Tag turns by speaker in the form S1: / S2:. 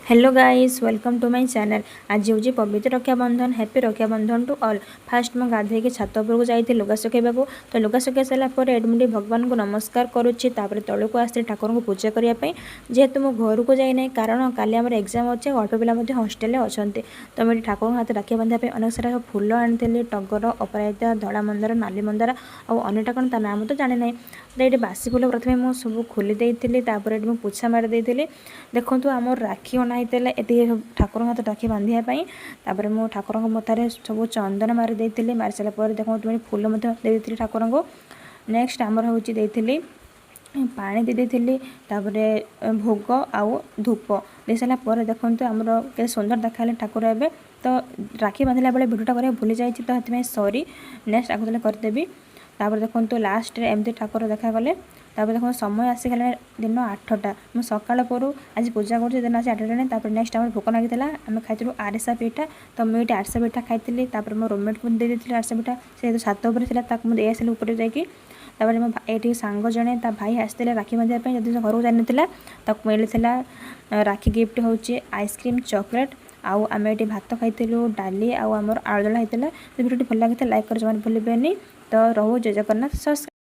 S1: Hello guys, welcome to my channel. ଆଜି ହେଉଛି ପବିତ୍ର Rakshabandhan. Happy Rakshabandhan to all. First ମୁଁ ଗାଧୋଇକି ଛାତ ଉପରକୁ ଯାଇଥିଲି ଲୁଗା ଶୁଖେଇବାକୁ। ତ ଲୁଗା ଶୁଖେଇ ସାରିଲା ପରେ ଏଠି ମୁଁ ଟିକେ ଭଗବାନଙ୍କୁ ନମସ୍କାର କରୁଛି। ତାପରେ ତଳକୁ ଆସିଥିଲି ଠାକୁରଙ୍କୁ ପୂଜା କରିବା ପାଇଁ, ଯେହେତୁ ମୁଁ ଘରକୁ ଯାଇନାହିଁ, କାରଣ କାଲି ଆମର ଏକ୍ଜାମ୍ ଅଛି ଆଉ ଅଳ୍ପ ପିଲା ମଧ୍ୟ ହଷ୍ଟେଲରେ ଅଛନ୍ତି। ତ ମୁଁ ଏଠି ଠାକୁରଙ୍କ ହାତରେ ରାକ୍ଷୀ ବାନ୍ଧିବା ପାଇଁ ଅନେକ ସାରା ଫୁଲ ଆଣିଥିଲି: ଟଗର, ଅପରାଜିତା, ଧଳା ମନ୍ଦାର, ନାଲି ମନ୍ଦାର ଆଉ ଅନ୍ୟଟା କ'ଣ, ତା ନାଁ ମୁଁ ତ ଜାଣିନାହିଁ। ତ ଏଇଠି ବାସି ଫୁଲ ପ୍ରଥମେ ମୁଁ ସବୁ ଖୋଲି ଦେଇଥିଲି। ତାପରେ ଏଠି ମୁଁ ପୋଛା ମାରି ଦେଇଥିଲି। ଦେଖନ୍ତୁ, ଆମର ରାକ୍ଷୀ ଅଣା ହେଇଥିଲା ଏତିକି ଠାକୁରଙ୍କ ହାତରେ ରାକ୍ଷୀ ବାନ୍ଧିବା ପାଇଁ। ତାପରେ ମୁଁ ଠାକୁରଙ୍କ ମଥାରେ ସବୁ ଚନ୍ଦନ ମାରି ଦେଇଥିଲି। ମାରି ସାରିଲା ପରେ ଦେଖନ୍ତୁ, ମୁଁ ଫୁଲ ମଧ୍ୟ ଦେଇ ଦେଇଥିଲି ଠାକୁରଙ୍କୁ। ନେକ୍ସଟ ଆମର ହେଉଛି ଦେଇଥିଲି, ପାଣି ଦେଇ ଦେଇଥିଲି। ତାପରେ ଭୋଗ ଆଉ ଧୂପ ଦେଇସାରିଲା ପରେ ଦେଖନ୍ତୁ, ଆମର କେତେ ସୁନ୍ଦର ଦେଖାହେଲେ ଠାକୁର ଏବେ। ତ ରାକ୍ଷୀ ବାନ୍ଧିଲା ବେଳେ ଭିଡ଼ିଓଟା କରିବାକୁ ଭୁଲି ଯାଇଛି, ତ ସେଥିପାଇଁ ସରି। ନେକ୍ସଟ ଆଗକୁ ଦେଲେ କରିଦେବି। ତାପରେ ଦେଖନ୍ତୁ, ଲାଷ୍ଟରେ ଏମିତି ଠାକୁର ଦେଖାଗଲେ। ତାପରେ ଦେଖନ୍ତୁ, ସମୟ ଆସିଗଲାଣି ଦିନ 8ଟା। ମୁଁ ସକାଳ ପରୁ ଆଜି ପୂଜା କରୁଛି, ଦିନ ଆସି 8ଟା ହେଲାଣି। ତାପରେ ନେକ୍ସଟ ଆମର ଭୋକ ଲାଗିଥିଲା, ଆମେ ଖାଇଥିଲୁ ଆରିସା ପିଠା। ତ ମୁଁ ଏଇଠି ଆରିସା ପିଠା ଖାଇଥିଲି। ତାପରେ ମୋ ରୁମମେଟ୍କୁ ଦେଇ ଦେଇଥିଲି ଆରିସା ପିଠା। ସେ ଯେହେତୁ ଛାତ ଉପରେ ଥିଲା, ତାକୁ ମୁଁ ଦେଇ ଆସିଲି ଉପରେ ଯାଇକି। ତାପରେ ମୋ ଏଇଠି ସାଙ୍ଗ ଜଣେ, ତା ଭାଇ ଆସିଥିଲେ ରାକ୍ଷୀ ବାନ୍ଧିବା ପାଇଁ, ଯଦି ସେ ଘରକୁ ଯାଇନଥିଲା, ତାକୁ ମିଳିଥିଲା ରାକ୍ଷୀ ଗିଫ୍ଟ ହେଉଛି ଆଇସ୍କ୍ରିମ୍, ଚକୋଲେଟ୍। ଆଉ ଆମେ ଏଠି ଭାତ ଖାଇଥିଲୁ, ଡାଲି ଆଉ ଆମର ଆଳୁଦଳା ହେଇଥିଲା। ଯଦି ଭିଡ଼ିଓଟି ଭଲ ଲାଗିଥିଲା, ଲାଇକ୍ କରି ଜମାରୁ ଭୁଲିବେନି। ତ ରହୁ, ଜୟ ଜଗନ୍ନାଥ, ସବସ୍କ୍ରାଇବ୍।